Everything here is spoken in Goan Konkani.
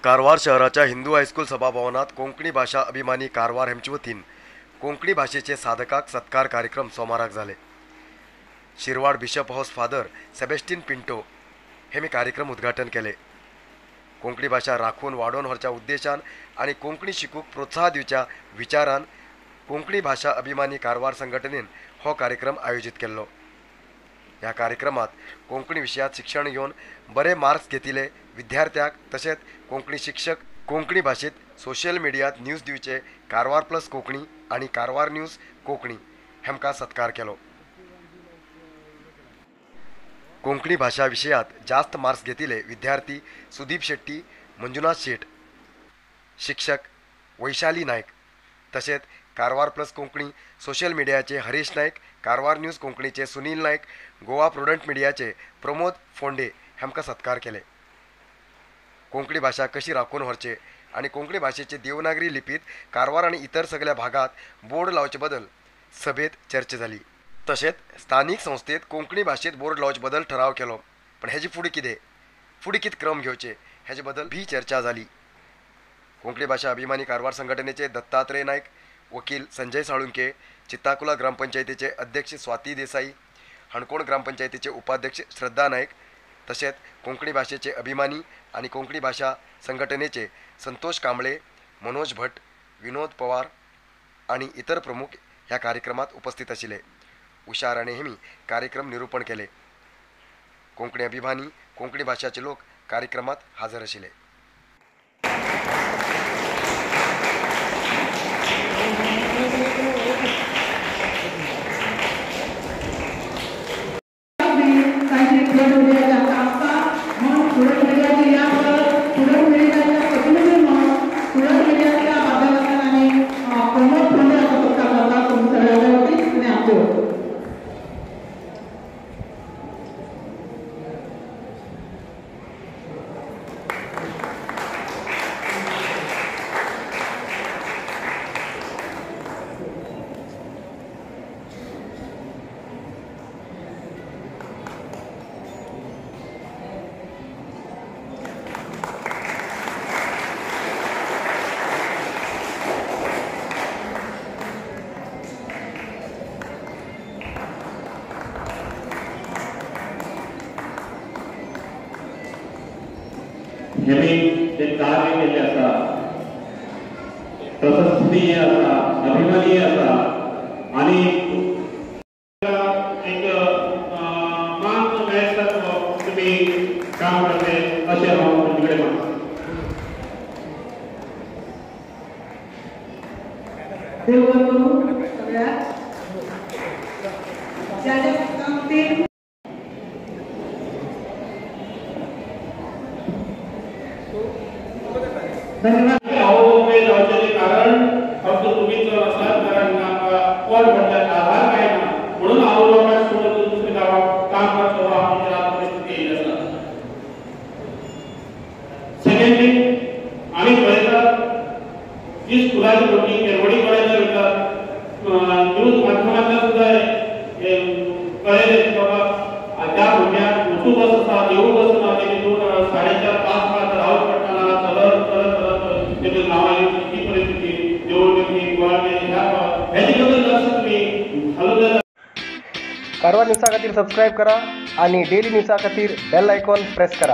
कारवार शहराच्या हिंदू हायस्कूल सभाभवनात कोंकणी भाषा अभिमानी कारवार हेमचे वतीन कोंकणी भाषेचे साधकाक सत्कार कार्यक्रम सोमाराक जाले। Shirwal bishop house father Sebastian Pinto हे मी कार्यक्रम उद्घाटन केले। कोंकणी भाषा राखून वाडोवन व्हरच्या उद्देशान आनी कोंकणी शिकूंक प्रोत्साहन दिवच्या विचारान कोंकणी भाषा अभिमानी कारवार संघटनेन हो कार्यक्रम आयोजित केल्लो। ह्या कार्यक्रमात कोंकणी विशयात शिक्षण घेवन बरे मार्क्स घेतिले विद्यार्थ्यांक तशेंच कोंकणी शिक्षक कोंकणी भाशेंत सोशल मिडियात न्यूज दिवचे कारवार प्लस कोंकणी आनी कारवार न्यूज कोंकणी हेमकां सत्कार केलो। कोंकणी भाषा विशयात जास्त मार्क्स घेतिले विद्यार्थी सुदीप शेट्टी, मंजुनाथ शेट, शिक्षक वैशाली नायक, तशेंच कारवार प्लस कोंकणी सोशल मिडियाचे हरीश नायक, कारवार न्यूज कोंकणीचे सुनील नायक, गोवा प्रुडंट मिडियाचे प्रमोद फोंडे हेमकां सत्कार केले। कोंकणी भाषा कशी राखून व्हरचे आनी कोंकणी भाषेचे देवनागरी लिपीत कारवार आनी इतर सगळ्या भागात बोर्ड लावचे बदल सभेत चर्चा जाली। तशेंच स्थानिक संस्थेत कोंकणी भाषेत बोर्ड लावचे बदल ठराव केलो, पण हेजे फुडें कितें, फुडें कितें क्रम घेवचे हेजे बदल भी चर्चा जाली। कोंकणी भाषा अभिमानी कारवार संघटनेचे दत्तात्रय नायक, वकील संजय साळुंके, चित्ताकुला ग्रामपंचायतीचे अध्यक्ष स्वाती देसाई, हणकोण ग्रामपंचायतीचे उपाध्यक्ष श्रद्धा नायक, तशेंच कोंकणी भाषेचे अभिमानी आनी कोंकणी भाषा संघटनेचे संतोष कांबळे, मनोज भट, विनोद पवार आनी इतर प्रमुख ह्या कार्यक्रमात उपस्थित आशिल्ले। उषा राणे हेमी कार्यक्रम निरूपण केले। कोंकणी अभिमानी कोंकणी भाषाचे लोक कार्यक्रमात हजर आशिल्ले। हेमी जे कार्य केल्लें आसा प्रशंसनीय आसा, अभिमानीय आसा आनी एक मान मेळटा तुमी काम करते अशें हांव तुमचे कडेन मागता। देव बरें करूं सगळ्यांक। धन्यवाद। कारण फक्त तुम्हीच आसात, कारण आमकां कोण म्हणल्यार आधार काय ना म्हणून हांव लोकांक सोडून दुसऱ्या गांवाक काम करचो आमची आज परिस्थिती येयली आसा। सेकंड थिंग, आमी पळयतात जी स्कुलाची भुरगीं केरवडी कॉलेजार वयतात, न्यूज माध्यमांतल्यान सुद्दां कळयलें की बाबा त्या भुरग्यांक वचूं बस आसा, येवूं बस ना, तेणी 2, 4.5, 5 वरां रावत पडटना चलत चलत चलत तेजे गांवांनी ही परिस्थिती देवळी गोवाटे ह्या हेजे बद्दल लक्ष तुमी घालूंक जाय। कारवार न्यूजा खातीर सबस्क्रायब करा आणि डेली न्यूजा खातीर बेल आयकॉन प्रेस करा।